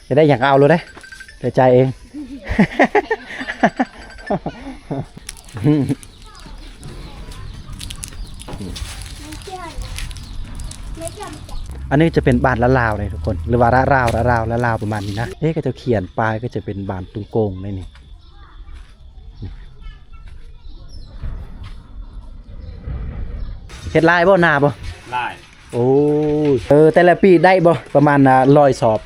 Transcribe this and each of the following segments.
ຈະໄດ້ຫຍັງກໍເອົາໂລດເດ້ ແຕ່ຈ່າຍເອງ. ອັນນີ້ຈະເປັນບ້ານລະລາວເດ້ທຸກຄົນ ຫຼືວ່າລະລາວ ລະລາວ ລະລາວ ປະມານນີ້ນະ. ເອີ ເຂົາເຈົ້າຂຽນປ້າຍກໍຈະເປັນບ້ານຕຸງໂກງໃນນີ້. ເຮັດຫຼາຍບໍ່ ນາບໍ່? ຫຼາຍ. ໂອ້ຍ ເອີ ແຕ່ລະປີໄດ້ບໍ່ ປະມານ ອາ ຮ້ອຍສອບ?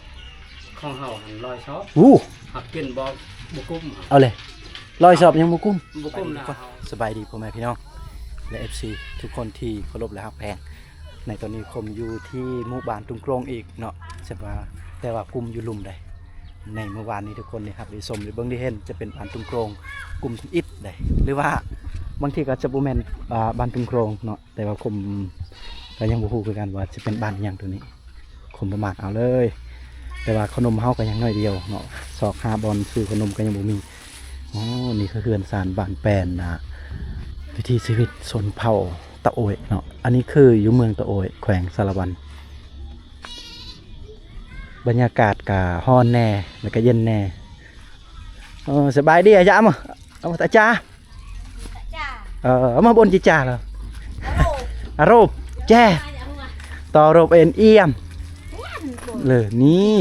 ຂອງເຮົາຫັ້ນຮ້ອຍສອບ. ໂອ້ ຫາກກິນບໍ່ ບໍ່ກຸ້ມ. ເອົາເລີຍ ຮ້ອຍສອບຍັງບໍ່ກຸ້ມ. ບໍ່ກຸ້ມນະ. ສະບາຍດີພໍ່ແມ່ພີ່ນ້ອງ ແລະ ເອັຟຊີ ທຸກຄົນທີ່ເຄົາລົບ ແລະ ຮັກແພງ. ໃນຕອນນີ້ຄົມຢູ່ທີ່ໝູ່ບ້ານຕຸງໂກງອີກເນາະ ແຕ່ວ່າ ແຕ່ວ່າກຸ້ມຢູ່ລຸ່ມໃດ. ໃນມື້ວານນີ້ທຸກຄົນໄດ້ຮັບໄດ້ຊົມ ໄດ້ເບິ່ງໄດ້ເຫັນ ຈະເປັນບ້ານຕຸງໂກງ ກຸ້ມທຳອິດໃດ ຫຼືວ່າບາງທີກໍຈະບໍ່ແມ່ນ ອ່າ ບ້ານຕຸງໂກງເນາະ. ແຕ່ວ່າຄົມກໍຍັງບໍ່ຮູ້ຄືກັນວ່າຊິເປັນບ້ານຫຍັງໂຕນີ້ ຄົມປະມາດເອົາເລີຍ. ແຕ່ວ່າເຂົ້າໜົມເຮົາກໍຍັງໜ້ອຍດຽວເນາະ ຊອກຫາບ່ອນຊື້ເຂົ້າໜົມກໍຍັງບໍ່ມີ. ອໍ ນີ້ຄືເຮືອນຊານບ້ານແປນນະ ວິຖີຊີວິດຊົນເຜົ່າຕະໂອຍເນາະ. ອັນນີ້ຄືຢູ່ເມືອງຕະໂອຍ ແຂວງສາລະວັນ. ບັນຍາກາດກະຮ້ອນແດ່ ແລ້ວກະເຢັນແດ່. ເອີ ສະບາຍດີອາຈານ. ເອົາ ເອົາ ອາຈານ. ເອີ ເອົາມາບົນຈິຈາເລີ ອາໂຣບ ແຈ ຕໍ່ໂຣບເອັນອຽມ ເລີ ນີ້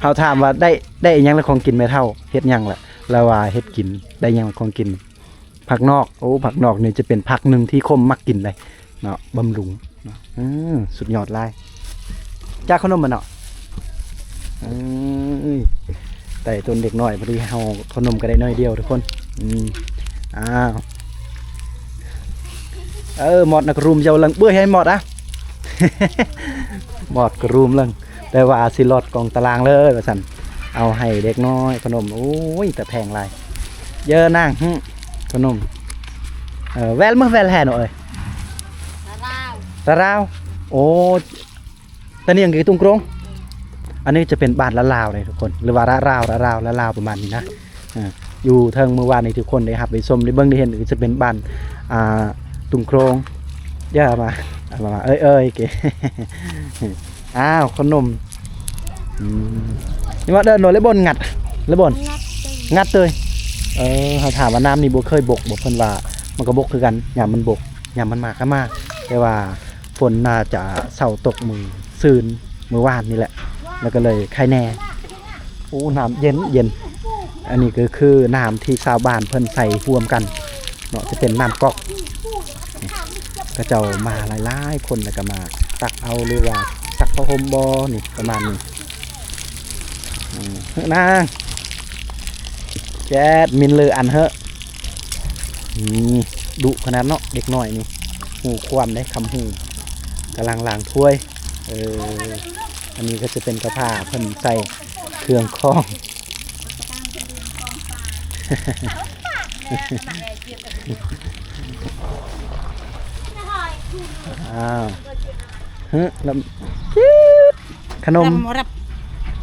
ເຮົາຖາມວ່າໄດ້ ໄດ້ອີ່ຫຍັງລະຂອງກິນແມ່ເຖົ້າ ເຮັດຫຍັງລະ ລາວວ່າເຮັດກິນ ໄດ້ຫຍັງລະຂອງກິນ ຜັກນອກ. ໂອ້ ຜັກນອກນີ້ຈະເປັນຜັກໜຶ່ງທີ່ຄົມມັກກິນເລີຍ. ເນາະ ບຳລຸງເນາະ. ເອີ ສຸດຍອດຫຼາຍ ຈາກເຂົ້າໜົມມັນເນາະ. ເອີຍ ໄຕ່ຕົນເດັກນ້ອຍ ພໍດີເຮົາເຂົ້າໜົມກໍໄດ້ໜ້ອຍດຽວທຸກຄົນ. ອືມ ອ້າວ ເອີ ມອດນະກະຣູມເຍົາເລິງ ເບື່ອໃຫ້ມອດອະ ມອດກະຣູມເລິງ. ແຕ່ວ່າຊິລອດກອງຕະລາງເລີຍວ່າຊັ້ນ ເອົາໃຫ້ເດັກນ້ອຍເຂົ້າໜົມ. ໂອ້ຍ ແຕ່ແພງຫຼາຍ ເຢີນາງ ຫຶ ເຂົ້າໜົມ. ເອີ ແວລມື້ແວລແຮໂນເອີຍ ລະລາວ ລະລາວ. ໂອ້ ຕະນຽງກີຕຸງໂກງ. ອັນນີ້ຈະເປັນບ້ານລະລາວເດ້ທຸກຄົນ ຫຼືວ່າລະລາວ ລະລາວ ລະລາວ ປະມານນີ້ນະ. ເອີ ຢູ່ເທິງມື້ວານນີ້ທຸກຄົນໄດ້ຮັບໄດ້ຊົມໄດ້ເບິ່ງໄດ້ເຫັນ ກໍຈະເປັນບ້ານ ອ່າ ຕຸງໂກງ. ຢ່າມາ ມາ ເອີຍ ເອີຍ ເກ ອ້າວ ເຂົ້າໜົມ. ອືມ ນີ້ວ່າເດີນໂນເລບອນ ງັດ ເລບອນ ງັດເຕີຍ. ເອີ ເຮົາຖາມວ່ານ້ຳນີ້ບໍ່ເຄີຍບົກບໍ່ ເພິ່ນວ່າມັນກໍບົກຄືກັນ ຍາມມັນບົກ ຍາມມັນມາກໍມາ ແຕ່ວ່າຝົນໜ້າຈະເຊົາຕົກມື້ຊືນ ມື້ວານນີ້ແຫຼະ ແລ້ວກໍເລີຍໄຄແນ່. ໂອ້ ນ້ຳເຢັນ ເຢັນ. ອັນນີ້ກໍຄືນ້ຳທີ່ຊາວບ້ານເພິ່ນໃສ່ຮ່ວມກັນເນາະ ຈະເປັນນ້ຳກອກ. ເຂົາເຈົ້າມາຫຼາຍໆຄົນ ແລ້ວກໍມາຕັກເອົາ ຫຼືວ່າຊັກຜ້າຫົ່ມບໍ່ ນີ້ ປະມານນີ້. ອືມ ນາງ ແຈດມິນເລີອັນເຮີ ອືມ ດຸຂະໜາດເນາະ ເດັກນ້ອຍນີ້ ຮູ້ຄວາມເດ້ ຄຳຮູ້ ກຳລັງລ້າງຖ້ວຍ. ເອີ ອັນນີ້ກໍຈະເປັນກະພ້າ ເພິ່ນໃສ່ເຄື່ອງຂອງ. ອ້າວ ເຮີ ຂະໜົມ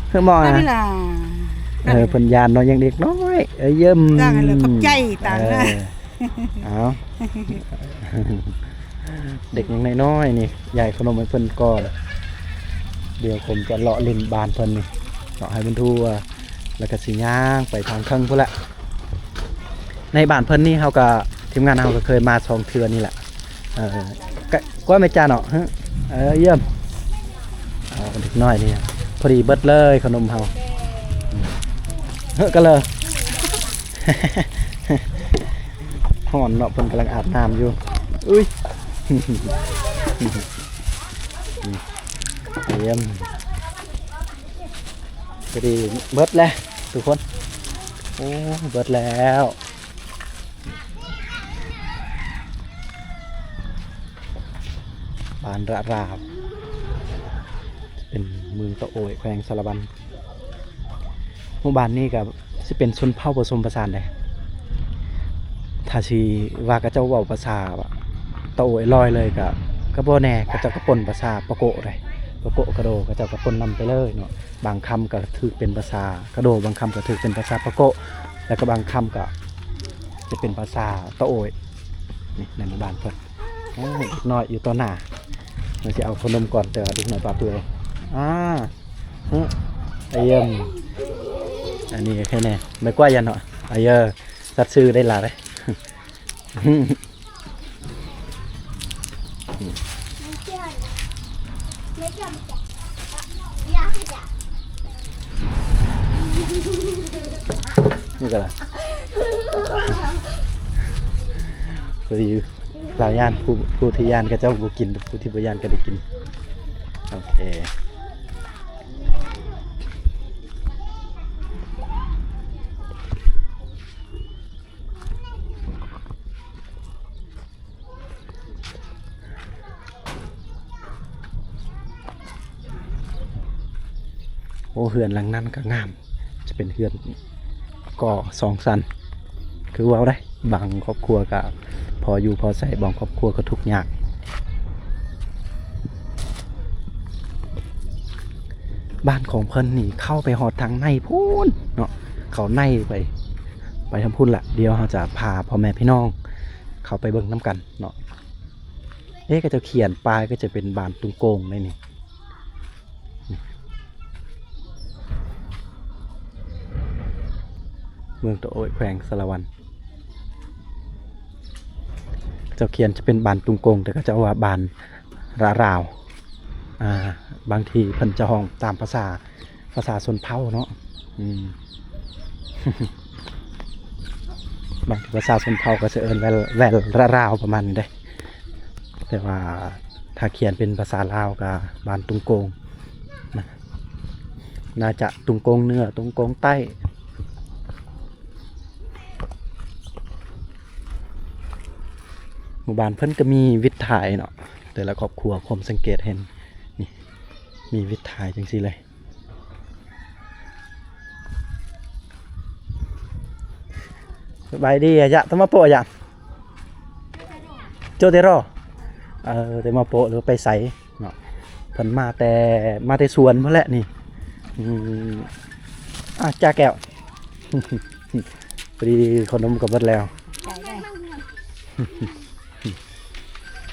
ເຮີ ມອງ ເອີ ເພິ່ນຢ້ານເນາະ ຍັງເດັກນ້ອຍ ເອີ ຢ້ຽມ ຂອບໃຈຕາງ ເອີ ເອົາ ເດັກຍັງນ້ອຍໆນີ້ ຢາຍເຂົ້າໜົມໃຫ້ເພິ່ນກ່ອນ. ດຽວຜົມຈະເລາະຫຼິ້ນບ້ານເພິ່ນນີ້ ເລາະໃຫ້ມັນທົ່ວ ແລ້ວກໍຊິຍ່າງໄປທາງເທິງພຸ້ນແຫຼະ. ໃນບ້ານເພິ່ນນີ້ເຮົາກໍ ທີມງານເຮົາກໍເຄີຍມາສອງເທື່ອນີ້ແຫຼະ. ເອີ ກະ ກວ່າແມ່ຈາເນາະ ເອີ ຢ້ຽມ. ເອົາເດັກນ້ອຍນີ້ ພໍດີເບິດເລີຍເຂົ້າໜົມເຮົາ. ເຮີ ກະເລີ ຮ້ອນເນາະ ເພິ່ນກຳລັງອາບນ້ຳຢູ່. ອຸ້ຍ ຢ້ຽມ. ພໍດີເບິດແລ້ວທຸກຄົນ ໂອ້ ເບິດແລ້ວ. ບ້ານລະລາວ ເປັນເມືອງຕະໂອຍ ແຂວງສາລະວັນ. ໝູ່ບ້ານນີ້ກໍຊິເປັນຊົນເຜົ່າປະສົມປະສານເດ້. ຖ້າຊິວ່າເຂົາເຈົ້າເວົ້າພາສາຕະໂອຍລອຍເລີຍກໍ ກໍບໍ່ແນ່ ເຂົາເຈົ້າກໍປົນພາສາປະໂກະເດ້. ປະໂກະກະໂດ ເຂົາເຈົ້າກໍປົນນຳໄປເລີຍເນາະ. ບາງຄຳກໍຖືກເປັນພາສາກະໂດ ບາງຄຳກໍຖືກເປັນພາສາປະໂກະ ແລ້ວກໍບາງຄຳກໍຈະເປັນພາສາຕະໂອຍ. ນີ້ໃນໝູ່ບ້ານເພິ່ນ ໂອ້ ເດັກນ້ອຍຢູ່ຕໍ່ໜ້າ ມັນຊິເອົາເຂົ້າໜົມກ່ອນ ແຕ່ວ່າເດັກນ້ອຍປາເປືອຍ. ອາ ອາເຢີມ ອັນນີ້ແຄ່ແນ່ ໄມ້ກວາດຢັນເນາະ ອາເຢີ ສັດຊື່ໄດ້ຫຼາຍເດ້. ນີ້ກໍລະ ພໍດີ ລາວຢ້ານ ຜູ້ ຜູ້ທີ່ຢ້ານເຂົາເຈົ້າບໍ່ກິນ ຜູ້ທີ່ບໍ່ຢ້ານກໍໄດ້ກິນ. ໂອເຄ. ໂອ້ ເຮືອນຫຼັງນັ້ນກໍງາມ ຈະເປັນເຮືອນກໍ່ສອງຊັ້ນ ຄືເວົ້າໄດ໋ ບາງຄອບຄົວກໍພໍຢູ່ພໍໃຊ້ ບາງຄອບຄົວກໍທຸກຍາກ. ບ້ານຂອງເພິ່ນນີ້ເຂົ້າໄປຮອດທາງໃນພຸ້ນເນາະ ເຂົ້າໃນໄປ ໄປທາງພຸ້ນລະ. ດຽວເຮົາຈະພາພໍ່ແມ່ພີ່ນ້ອງເຂົ້າໄປເບິ່ງນຳກັນເນາະ. ເອ ເຂົາເຈົ້າຂຽນປ້າຍກໍຈະເປັນບ້ານຕຸງໂກງໃດນີ້ ເມືອງຕະໂອ້ຍ ແຂວງສາລະວັນ. ເຂົາເຈົ້າຂຽນຈະເປັນບ້ານຕຸງໂກງ ແຕ່ເຂົາເຈົ້າວ່າບ້ານລະລາວ. ອ່າ ບາງທີເພິ່ນຈະຮ້ອງຕາມພາສາ ພາສາຊົນເຜົ່າເນາະ. ອືມ ບາງທີພາສາຊົນເຜົ່າກໍຈະເອີ້ນແວ່ນ ແວ່ນລະລາວປະມານນີ້ເດ້. ແຕ່ວ່າຖ້າຂຽນເປັນພາສາລາວກໍບ້ານຕຸງໂກງນະ ໜ້າຈະຕຸງໂກງເໜືອ ຕຸງໂກງໃຕ້. ໝູ່ບ້ານເພິ່ນກໍມີວິດຖ່າຍເນາະ ແຕ່ລະຄອບຄົວ ຄວາມສັງເກດເຫັນ ນີ້ ມີວິດຖ່າຍຈັ່ງຊີ້ເລີຍ. ສະບາຍດີອາຍະ ໂຕມາໂປະອາຍະ ໂຈເຕໂຣ ເອີ ໂຕມາໂປະ ຫຼືໄປໃສເນາະ ເພິ່ນມາແຕ່ ມາແຕ່ສວນພຸ້ນແຫຼະນີ້. ອືມ ອາ ຈາແກ້ວ ພໍດີຂະໜົມກໍເບິດແລ້ວ.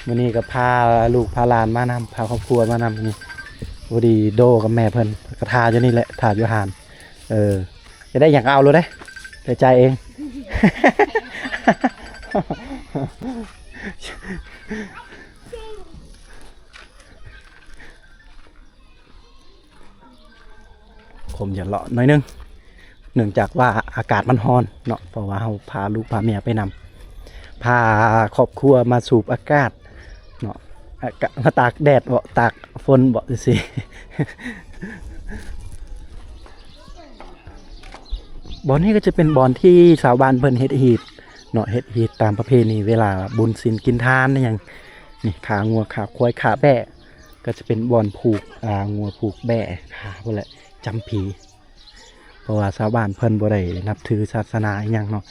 ມື້ນີ້ກໍພາລູກພາຫຼານມານຳ ພາຄອບຄົວມານຳນີ້. ພໍດີໂດກັບແມ່ເພິ່ນກໍຖ້າຢູ່ນີ້ແຫຼະ ຖ້າຢູ່ຮ້ານ. ເອີ ຢາກໄດ້ຫຍັງກໍເອົາໂລດເດ້ ແຕ່ຈ່າຍເອງ. ຄົມຢາກເລາະໜ້ອຍໜຶ່ງ ເນື່ອງຈາກວ່າອາກາດມັນຮ້ອນເນາະ ເພາະວ່າເຮົາພາລູກພາເມຍໄປນຳ ພາຄອບຄົວມາສູບອາກາດເນາະ ອາກາດ ມາຕາກແດດເບາະ ຕາກຝົນເບາະ ຈັ່ງຊີ້. ບ່ອນນີ້ກໍຈະເປັນບ່ອນທີ່ຊາວບ້ານເພິ່ນເຮັດຮີດເນາະ ເຮັດຮີດຕາມປະເພນີ ເວລາບຸນສິນກິນທານອີ່ຫຍັງ. ນີ້ ຂ້າງົວ ຂ້າຄວາຍ ຂ້າແບ້ ກໍຈະເປັນບ່ອນຜູກ ອ່າ ງົວ ຜູກແບ້ ຂ້າພຸ້ນແຫຼະ ຈຳຜີ ເພາະວ່າຊາວບ້ານເພິ່ນບໍ່ໄດ້ນັບຖືສາສະໜາອີ່ຫຍັງເນາະ.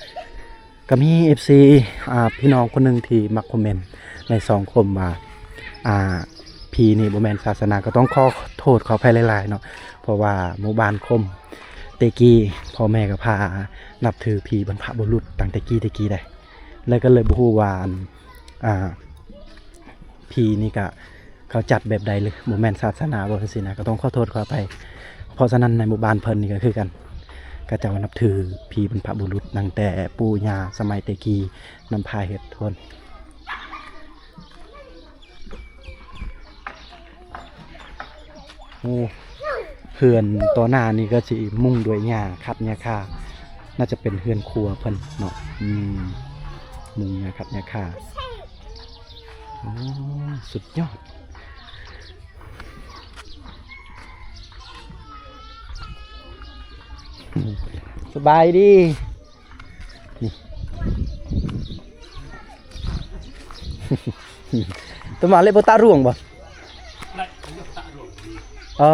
ກໍມີເອັຟຊີ ອ່າ ພີ່ນ້ອງຄົນໜຶ່ງທີ່ມາຄອມເມັນໃນຊ່ອງຄົມວ່າ ອ່າ ຜີນີ້ບໍ່ແມ່ນສາສະໜາ ກໍຕ້ອງຂໍໂທດຂໍອະໄພຫຼາຍໆເນາະ ເພາະວ່າໝູ່ບ້ານຄົມແຕ່ກີ້ ພໍ່ແມ່ກໍພານັບຖືຜີບັນພະບຸລຸດຕັ້ງແຕ່ກີ້ແຕ່ກີ້ໃດ໋ ແລ້ວກໍເລີຍບໍ່ຮູ້ວ່າ ອັນ ອ່າ ຜີນີ້ກະ ເຂົາຈັດແບບໃດ ຫຼືບໍ່ແມ່ນສາສະໜາບໍ່ ຈັ່ງຊີ້ນະ ກໍຕ້ອງຂໍໂທດຂໍອະໄພ. ເພາະສະນັ້ນໃນໝູ່ບ້ານເພິ່ນນີ້ກໍຄືກັນ ເຂົາເຈົ້ານັບຖືຜີບັນພະບຸລຸດຕັ້ງແຕ່ປູ່ຍ່າສະໄໝແຕ່ກີ້ນຳພາເຮັດທຸກຄົນ. ໂອ້ ເຮືອນຕໍ່ໜ້ານີ້ກໍຊິມຸງດ້ວຍຫຍ້າຄັດຫຍ້າຄາ ໜ້າຈະເປັນເຮືອນຄົວເພິ່ນເນາະ. ອືມ ມຸງຫຍ້າຄັດຫຍ້າຄາ. ໂອ້ ສຸດຍອດ. ສະບາຍດີ. ນີ້ ໂຕມາເລັບບໍ່ຕະຣວງບໍ່? ເອີ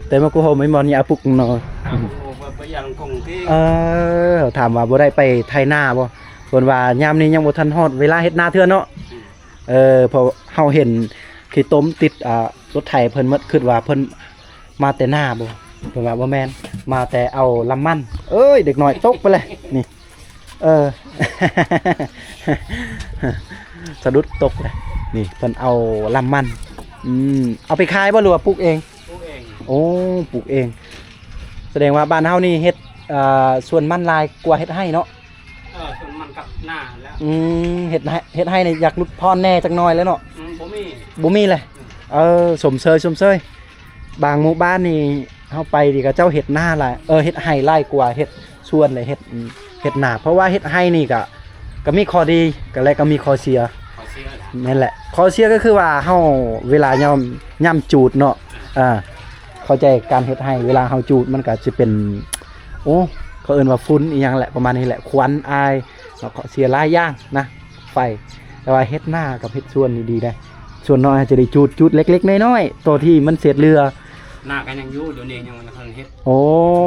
ແຕ່ມາກູໂຮມໄອ້ມອນຍາປຸກເນາະ. ເອີ ຖາມວ່າບໍ່ໄດ້ໄປໄຖນາບໍ່? ເພິ່ນວ່າຍາມນີ້ຍັງບໍ່ທັນຮອດເວລາເຮັດນາເທື່ອເນາະ. ເອີ ເພາະເຮົາເຫັນຂີ້ຕົມຕິດ ອ່າ ລົດໄຖເພິ່ນໝົດ ຄິດວ່າເພິ່ນມາແຕ່ນາບໍ່? ເພິ່ນວ່າບໍ່ແມ່ນ ມາແຕ່ເອົາລຳມັນ. ເອີຍ ເດັກນ້ອຍຕົກໄປເລີຍນີ້. ເອີ ສະດຸດຕົກເລີຍນີ້. ເພິ່ນເອົາລຳມັນ ອືມ ເອົາໄປຂາຍບໍ່ ຫຼືວ່າປູກເອງ? ໂອ້ ປູກເອງ. ສະແດງວ່າບ້ານເຮົານີ້ເຮັດ ເອີ ສວນມັນຫຼາຍກວ່າເຮັດໄຮ່ເນາະ. ເອີ ສວນມັນກັບນາແລ້ວ. ອືມ ເຮັດໄຮ່ ເຮັດໄຮ່ນີ້ຢາກຫຼຸດຜ່ອນແດ່ຈັກໜ້ອຍແລ້ວເນາະ. ອືມ ບໍ່ມີ ບໍ່ມີເລີຍ. ອືມ ເອີ ຊົມເຊີຍ ຊົມເຊີຍ. ບາງໝູ່ບ້ານນີ້ເຮົາໄປນີ້ ເຂົາເຈົ້າເຮັດນາຫຼາຍ ເອີ ເຮັດໄຮ່ຫຼາຍກວ່າເຮັດສວນເລີຍ ເຮັດ ເຮັດນາ. ເພາະວ່າເຮັດໄຮ່ນີ້ກະ ກະມີຂໍ້ດີ ກະ ແລະ ກະມີຂໍ້ເສຍ. ຂໍ້ເສຍແຫຼະ. ແມ່ນແຫຼະ. ຂໍ້ເສຍກະຄືວ່າເຮົາ ເວລາຍາມ ຍາມຈູດເນາະ ອ່າ ເຂົ້າໃຈການເຮັດໄຮ່ ເວລາເຮົາຈູດມັນກະຈະເປັນ ໂອ້ ເຂົາເອີ້ນວ່າຝຸ່ນອີ່ຫຍັງແຫຼະ ປະມານນີ້ແຫຼະ ຄວັນອາຍເນາະ ເສຍຫຼາຍຢ່າງນະ ໄຟ. ແຕ່ວ່າເຮັດນາກັບເຮັດສວນນີ້ດີເດ້. ສ່ວນໜ້ອຍຈະໄດ້ຈູດ ຈູດເລັກໆນ້ອຍໆ ໂຕທີ່ມັນເສດເຫຼືອ. ນາກະຍັງຢູ່ ດຽວນີ້ຍັງບໍ່ທັນເຮັດ. ໂອ້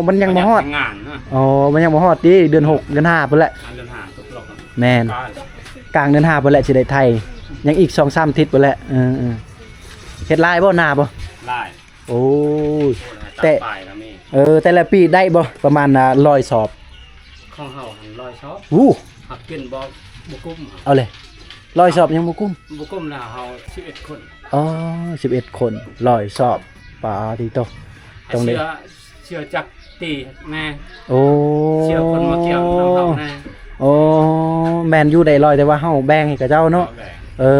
ມັນຍັງບໍ່ຮອດ. ໂອ້ ມັນຍັງບໍ່ຮອດຕິ. ເດືອນຫົກ ເດືອນຫ້າພຸ້ນແຫຼະ. ອ່າ ເດືອນຫ້າຕົກລົງ. ແມ່ນ ກາງເດືອນຫ້າພຸ້ນແຫຼະ ຊິໄດ້ໄຖ. ຍັງອີກສອງສາມທິດພຸ້ນແຫຼະ. ເອີ ເຮັດຫຼາຍບໍ່ ນາບໍ່? ຫຼາຍ. ໂອ້ຍ ແຕ່ ເອີ ແຕ່ລະປີໄດ້ບໍ່ ປະມານ ອ່າ ຮ້ອຍສອບ? ຂອງເຮົາຫັ້ນຮ້ອຍສອບ. ໂອ້ ຫາກກິນບໍ່ ບໍ່ກຸ້ມ. ເອົາເລີຍ ຮ້ອຍສອບຍັງບໍ່ກຸ້ມ. ບໍ່ກຸ້ມແລ້ວ ເຮົາສິບເອັດຄົນ. ອໍ ສິບເອັດຄົນ ຮ້ອຍສອບ. ປາຕິໂຕ ຕ້ອງໄດ້ ເສືອຈັກຕີແນ່. ໂອ້ ເສືອຄົນມາກ່ຽວນຳເຮົາແນ່. ໂອ້ ແມ່ນຢູ່ ໄດ້ຮ້ອຍ ແຕ່ວ່າເຮົາແບ່ງໃຫ້ເຂົາເຈົ້າເນາະ. ເອີ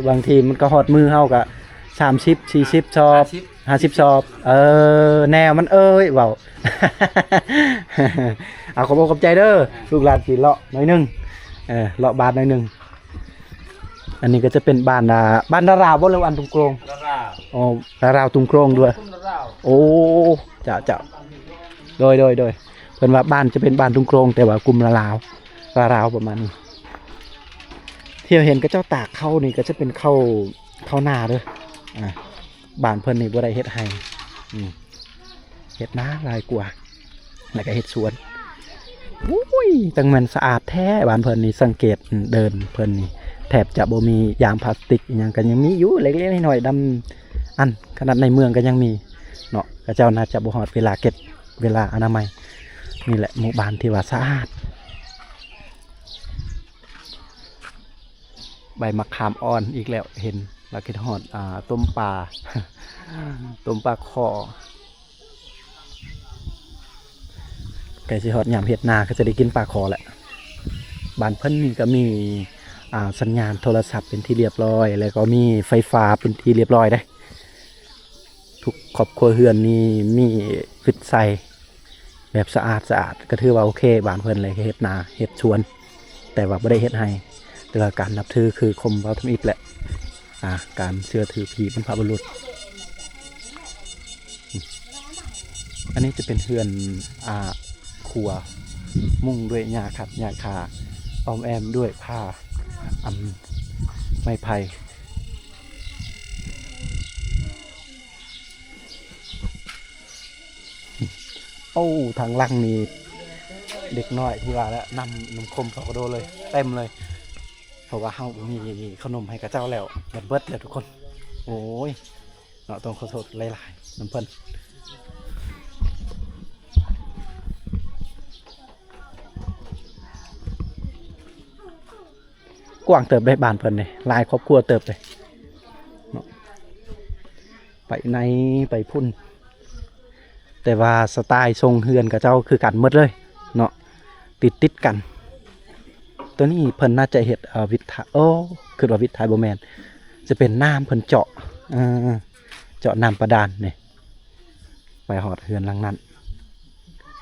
ບາງທີມັນກະຮອດມືເຮົາກະສາມສິບ ສີ່ສິບສອບ ຫ້າສິບສອບ. ເອີ ແນວມັນເອີຍ ເວົ້າ. ເອົາ ຂອບອົກຂອບໃຈເດີ ລູກຫຼານຊິເລາະໜ້ອຍໜຶ່ງ ເອີ ເລາະບາດໜ້ອຍໜຶ່ງ. ອັນນີ້ກະຈະເປັນບ້ານ ອ່າ ບ້ານດາລາວບໍ່ ຫຼືບ້ານຕຸງໂກງ? ດາລາວ. ອໍ ດາລາວຕຸງໂກງດ້ວຍ. ໂອ້ ເຈົ້າ ເຈົ້າ ໂດຍ ໂດຍ ໂດຍ. ເພິ່ນວ່າບ້ານຈະເປັນບ້ານຕຸງໂກງ ແຕ່ວ່າກຸ່ມລາວ ລາວ ປະມານນີ້. ທີ່ເຮົາເຫັນເຂົາເຈົ້າຕາກເຂົ້ານີ້ກະຈະເປັນເຂົ້າ ເຂົ້ານາເດີ. ອ່າ ບ້ານເພິ່ນນີ້ບໍ່ໄດ້ເຮັດໄຮ່ ອືມ ເຮັດນາຫຼາຍກວ່າ ແລ້ວກະເຮັດສວນ. ໂອ້ຍ ຈັ່ງແມ່ນສະອາດແທ້ບ້ານເພິ່ນນີ້. ສັງເກດເດີ່ນເພິ່ນນີ້ ແທບຈະບໍ່ມີຢາງພລາສຕິກອີ່ຫຍັງ ກະຍັງມີຢູ່ເລັກໆນ້ອຍໆ ດຳອັນ. ຂະໜາດໃນເມືອງກະຍັງມີເນາະ. ເຂົາເຈົ້າໜ້າຈະບໍ່ຮອດເວລາເກັບ ເວລາອະນາໄມ. ນີ້ແຫຼະໝູ່ບ້ານທີ່ວ່າສະອາດ. ໃບໝາກຂາມອ່ອນອີກແລ້ວ ເຫັນລະຄິດຮອດ ອ່າ ຕົ້ມປາ ຕົ້ມປາຄໍ່. ໃກ້ຊິຮອດຍາມເຮັດນາ ກະຈະໄດ້ກິນປາຄໍ່ແຫຼະ. ບ້ານເພິ່ນນີ້ກະມີ ອ່າ ສັນຍານໂທລະສັບເປັນທີ່ລຽບຮ້ອຍ ແລ້ວກໍມີໄຟຟ້າເປັນທີ່ລຽບຮ້ອຍເດ້. ທຸກຄອບຄົວເຮືອນນີ້ມີຟຶດໃສ່ແບບສະອາດສະອາດ ກະຖືວ່າໂອເຄ. ບ້ານເພິ່ນເລີຍເຮັດນາເຮັດສວນ ແຕ່ວ່າບໍ່ໄດ້ເຮັດໄຮ່. ແຕ່ວ່າການນັບຖືຄືຄົມເວົ້າທຳອິດແຫຼະ ອ່າ ການເຊື່ອຖືຜີບັນພະບຸລຸດ. ອັນນີ້ຈະເປັນເຮືອນ ອ່າ ຄົວ ມຸງດ້ວຍຫຍ້າຄັດຫຍ້າຄາ ອ້ອມແອ້ມດ້ວຍຜ້າ ອຳ ໄມ້ໄຜ່. ໂອ້ ທາງຫຼັງນີ້ເດັກນ້ອຍທີ່ວ່າແຫຼະ ນຳ ນຳຄົມເຂົາກະໂດດເລີຍ ເຕັມເລີຍ. ເພາະວ່າເຮົາບໍ່ມີເຂົ້າໜົມໃຫ້ເຂົາເຈົ້າແລ້ວ ໝົດເບິດແລ້ວທຸກຄົນ. ໂອ້ຍ ເນາະ ຕ້ອງຂໍໂທດຫຼາຍໆນຳເພິ່ນ. ກວ້າງເຕີບເດ້ບ້ານເພິ່ນນີ້ ຫຼາຍຄອບຄົວເຕີບເດ້ເນາະ ໄປໃນໄປພຸ້ນ. ແຕ່ວ່າສະໄຕລ໌ຊົງເຮືອນເຂົາເຈົ້າຄືກັນໝົດເລີຍເນາະ ຕິດຕິດກັນ. ໂຕນີ້ເພິ່ນໜ້າຈະເຮັດ ເອີ ວິດຖາ ໂອ້ ຄິດວ່າວິດຖາ ບໍ່ແມ່ນ ຈະເປັນນ້ຳເພິ່ນເຈາະ ເອີ ເຈາະນ້ຳບາດານນີ້. ໄປຮອດເຮືອນຫຼັງນັ້ນ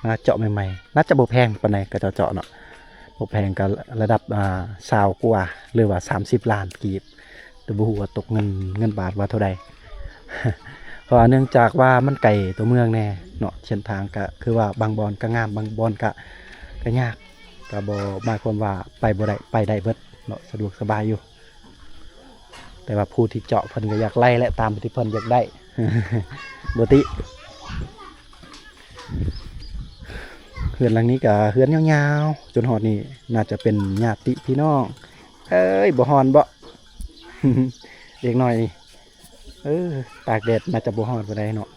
ມາເຈາະໃໝ່ໆ ໜ້າຈະບໍ່ແພງປານໃດ ເຂົາເຈົ້າເຈາະເນາະ ບໍ່ແພງ ກະລະດັບ ອ່າ ຊາວກວ່າ ຫຼືວ່າສາມສິບລ້ານກີບ ແຕ່ບໍ່ຮູ້ວ່າຕົກເງິນ ເງິນບາດວ່າເທົ່າໃດ. ເພາະວ່າເນື່ອງຈາກວ່າມັນໄກຕົວເມືອງແດ່ເນາະ ເສັ້ນທາງກະຄືວ່າບາງບ່ອນກະງາມ ບາງບ່ອນກະ ກະຍາກ ກະບໍ່ໝາຍຄວາມວ່າໄປບໍ່ໄດ້ ໄປໄດ້ເບິດເນາະ ສະດວກສະບາຍຢູ່. ແຕ່ວ່າຜູ້ທີ່ເຈາະເພິ່ນກະຢາກໄລ່ແຫຼະ ຕາມທີ່ເພິ່ນຢາກໄດ້ ບໍ່ຕິ. ເຮືອນຫຼັງນີ້ກະເຮືອນຍາວໆ ຈົນຮອດນີ້ ໜ້າຈະເປັນຍາດຕິພີ່ນ້ອງ. ເອີຍ ບໍ່ຮ້ອນບໍ? ເດັກນ້ອຍນີ້ ເອີ ຕາກແດດໜ້າຈະບໍ່ຮ້ອນປານໃດເນາະ.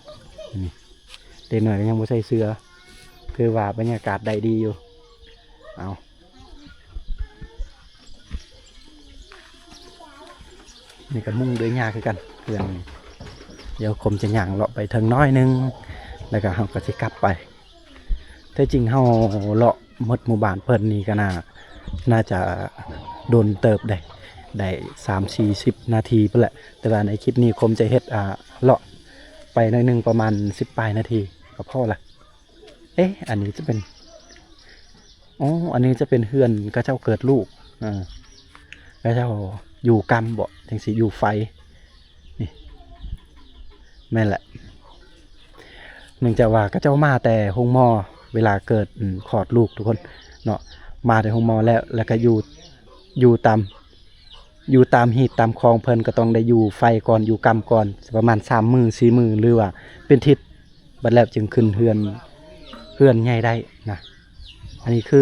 ນີ້ ເດັກນ້ອຍກະຍັງບໍ່ໃສ່ເສື້ອ ຄືວ່າບັນຍາກາດໄດ້ດີຢູ່. ເອົາ ນີ້ກະມຸງດ້ວຍຫຍ້າຄືກັນ ເຮືອນນີ້ ດຽວຄົມຈະຍ່າງເລາະໄປເທິງໜ້ອຍໜຶ່ງ ແລ້ວກໍເຮົາກໍຊິກັບໄປ. ແທ້ຈິງເຮົາເລາະໝົດໝູ່ບ້ານເພິ່ນນີ້ກໍໜ້າ ໜ້າຈະດົນເຕີບເດ້ ໄດ້ສາມສີ່ສິບນາທີພຸ້ນແຫຼະ. ແຕ່ວ່າໃນຄລິບນີ້ຄົມຈະເຮັດ ອ່າ ເລາະໄປໜ້ອຍໜຶ່ງ ປະມານສິບປາຍນາທີກໍພໍລະ. ເອະ ອັນນີ້ຈະເປັນ ອໍ ອັນນີ້ຈະເປັນເຮືອນເຂົາເຈົ້າເກີດລູກ ເອີ ເຂົາເຈົ້າຢູ່ກຳບໍ ຈັ່ງຊີ້ ຢູ່ໄຟ ນີ້ ແມ່ນແຫຼະ. ເນື່ອງຈາກວ່າເຂົາເຈົ້າມາແຕ່ໂຮງໝໍ ເວລາເກີດ ອືມ ຄອດລູກທຸກຄົນເນາະ ມາແຕ່ໂຮງໝໍແລ້ວ ແລ້ວກໍຢູ່ ຢູ່ຕາມ ຢູ່ຕາມຮີດຕາມຄອງ ເພິ່ນກໍຕ້ອງໄດ້ຢູ່ໄຟກ່ອນ ຢູ່ກຳກ່ອນ ປະມານສາມມື້ສີ່ມື້ ຫຼືວ່າເປັນທິດ ບັດແລ້ວຈຶ່ງຂຶ້ນເຮືອນ ເຮືອນໃຫຍ່ໄດ້ນະ. ອັນນີ້ຄື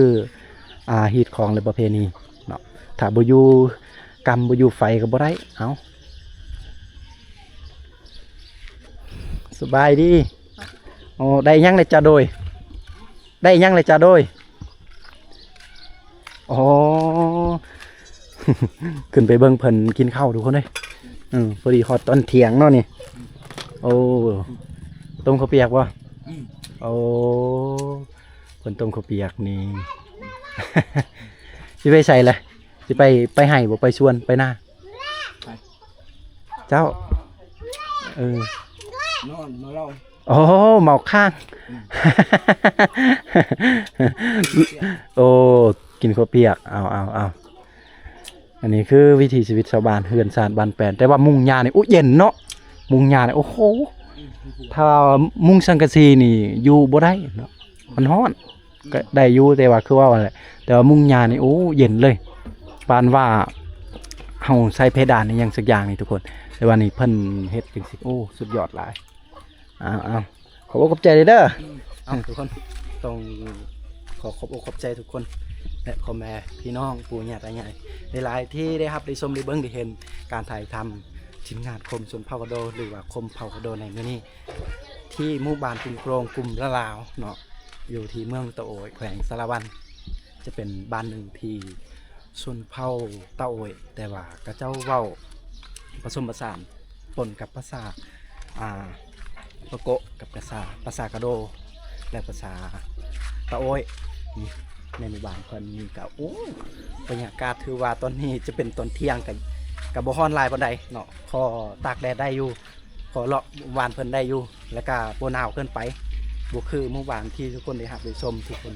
ອ່າ ຮີດຄອງ ແລະ ປະເພນີເນາະ ຖ້າບໍ່ຢູ່ກຳ ບໍ່ຢູ່ໄຟກໍບໍ່ໄດ້. ເອົ້າ ສະບາຍດີ. ໂອ້ ໄດ້ຫຍັງແລ້ວຈະໂດຍ ໄດ້ຫຍັງແລ້ວຈະໂດຍ. ອໍ ຂຶ້ນໄປເບິ່ງເພິ່ນກິນເຂົ້າທຸກຄົນເອີຍ. ເອີ ພໍດີຮອດຕອນທ່ຽງເນາະນີ້. ໂອ້ ຕົ້ມເຂົ້າປຽກບໍ່? ອືມ ໂອ້ ເພິ່ນຕົ້ມເຂົ້າປຽກນີ້. ຊິໄປໃສລະ? ຊິໄປ ໄປໄຮ່ບໍ່? ໄປສວນ ໄປນາ? ໄປ ເຈົ້າ ເອີ ນອນມາເລົ່າ. ໂອ້ ເມົາຄ້າງ. ອືມ ໂອ້ ກິນເຂົ້າປຽກ. ເອົາ ເອົາ ເອົາ ອັນນີ້ຄືວິຖີຊີວິດຊາວບ້ານ ເຮືອນຊານບ້ານແປນ. ແຕ່ວ່າມຸງຫຍ້ານີ້ ໂອ້ ເຢັນເນາະ ມຸງຫຍ້ານີ້ ໂອ້ໂຫ ຖ້າມຸງສັງກະສີນີ້ຢູ່ບໍ່ໄດ້ເນາະ ມັນຮ້ອນ. ກໍໄດ້ຢູ່ ແຕ່ວ່າຄືເວົ້າຫັ້ນແຫຼະ ແຕ່ວ່າມຸງຫຍ້ານີ້ ໂອ້ ເຢັນເລີຍ ປານວ່າເຮົາໃສ່ເພດານອີ່ຫຍັງສັກຢ່າງນີ້ທຸກຄົນ. ແຕ່ວ່ານີ້ເພິ່ນເຮັດຈັ່ງຊີ້ ໂອ້ ສຸດຍອດຫຼາຍ. ເອົາ ເອົາ ຂອບອົກຂອບໃຈເດີ. ອືມ ເອົາ ທຸກຄົນ ຕ້ອງຂໍຂອບອົກຂອບໃຈທຸກຄົນ ແລະ ພໍ່ແມ່ພີ່ນ້ອງ ປູ່ຍ່າຕາຍາຍຫຼາຍໆ ທີ່ໄດ້ຮັບໄດ້ຊົມໄດ້ເບິ່ງໄດ້ເຫັນການຖ່າຍທຳທີມງານຄົມຊົນເຜົ່າກະໂດ ຫຼືວ່າຄົມເຜົ່າກະໂດໃນມື້ນີ້ ທີ່ໝູ່ບ້ານກຸງໂກງ ກຸ່ມລະລາວເນາະ ຢູ່ທີ່ເມືອງຕະໂອ້ຍ ແຂວງສາລະວັນ. ຈະເປັນບ້ານໜຶ່ງທີ່ຊົນເຜົ່າຕາໂອ້ຍ ແຕ່ວ່າເຂົາເຈົ້າເວົ້າປະສົມປະສານປົນກັບພາສາ ອ່າ ປະໂກະ ກັບພາສາ ພາສາກະໂດ ແລະ ພາສາຕາໂອ້ຍ. ໃນໝູ່ບ້ານເພິ່ນນີ້ກະ ໂອ້ ບັນຍາກາດຖືວ່າຕອນນີ້ຈະເປັນຕອນທ່ຽງ ກະ ກະບໍ່ຮ້ອນຫຼາຍປານໃດເນາະ ພໍຕາກແດດໄດ້ຢູ່. ພໍເລາະໝູ່ບ້ານເພິ່ນໄດ້ຢູ່ ແລ້ວກະບໍ່ໜາວເກີນໄປ ບໍ່ຄືໝູ່ບ້ານທີ່ທຸກຄົນໄດ້ຮັບໄດ້ຊົມທຸກຄົນ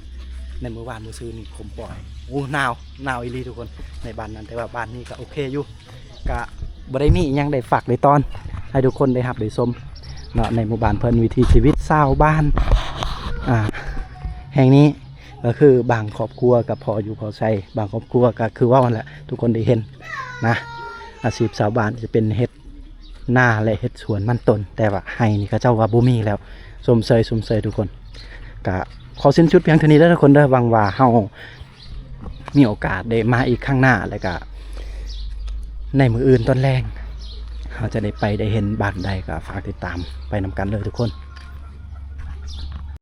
ໃນມື້ວານມື້ຊືນນີ້ ຄົມປ່ອຍ ໂອ້ ໜາວ ໜາວອີ່ຫຼີທຸກຄົນໃນບ້ານນັ້ນ. ແຕ່ວ່າບ້ານນີ້ກະໂອເຄຢູ່ ກະບໍ່ໄດ້ມີອີ່ຫຍັງໄດ້ຝາກໄດ້ຕ້ອນໃຫ້ທຸກຄົນໄດ້ຮັບໄດ້ຊົມເນາະ ໃນໝູ່ບ້ານເພິ່ນ ວິຖີຊີວິດຊາວບ້ານ ອ່າ ແຫ່ງນີ້ ກໍຄືບາງຄອບຄົວກໍພໍຢູ່ພໍໃຊ້ ບາງຄອບຄົວກໍຄືເວົ້າຫັ້ນແຫຼະ ທຸກຄົນໄດ້ເຫັນນະ ອາຊີບຊາວບ້ານຈະເປັນເຮັດນາ ແລະ ເຮັດສວນມັນຕົ້ນ ແຕ່ວ່າໄຮ່ນີ້ເຂົາເຈົ້າວ່າບໍ່ມີແລ້ວ. ຊົມເຊີຍ ຊົມເຊີຍທຸກຄົນ. ກະຂໍສິ້ນສຸດພຽງເທົ່ານີ້ເດີທຸກຄົນເດີ. ຫວັງວ່າເຮົາມີໂອກາດໄດ້ມາອີກຄັ້ງໜ້າ ແລ້ວກະໃນມື້ອື່ນຕອນແລງ ເຮົາຈະໄດ້ໄປໄດ້ເຫັນບ້ານໃດ ກໍຝາກຕິດຕາມໄປນຳກັນເດີທຸກຄົນ.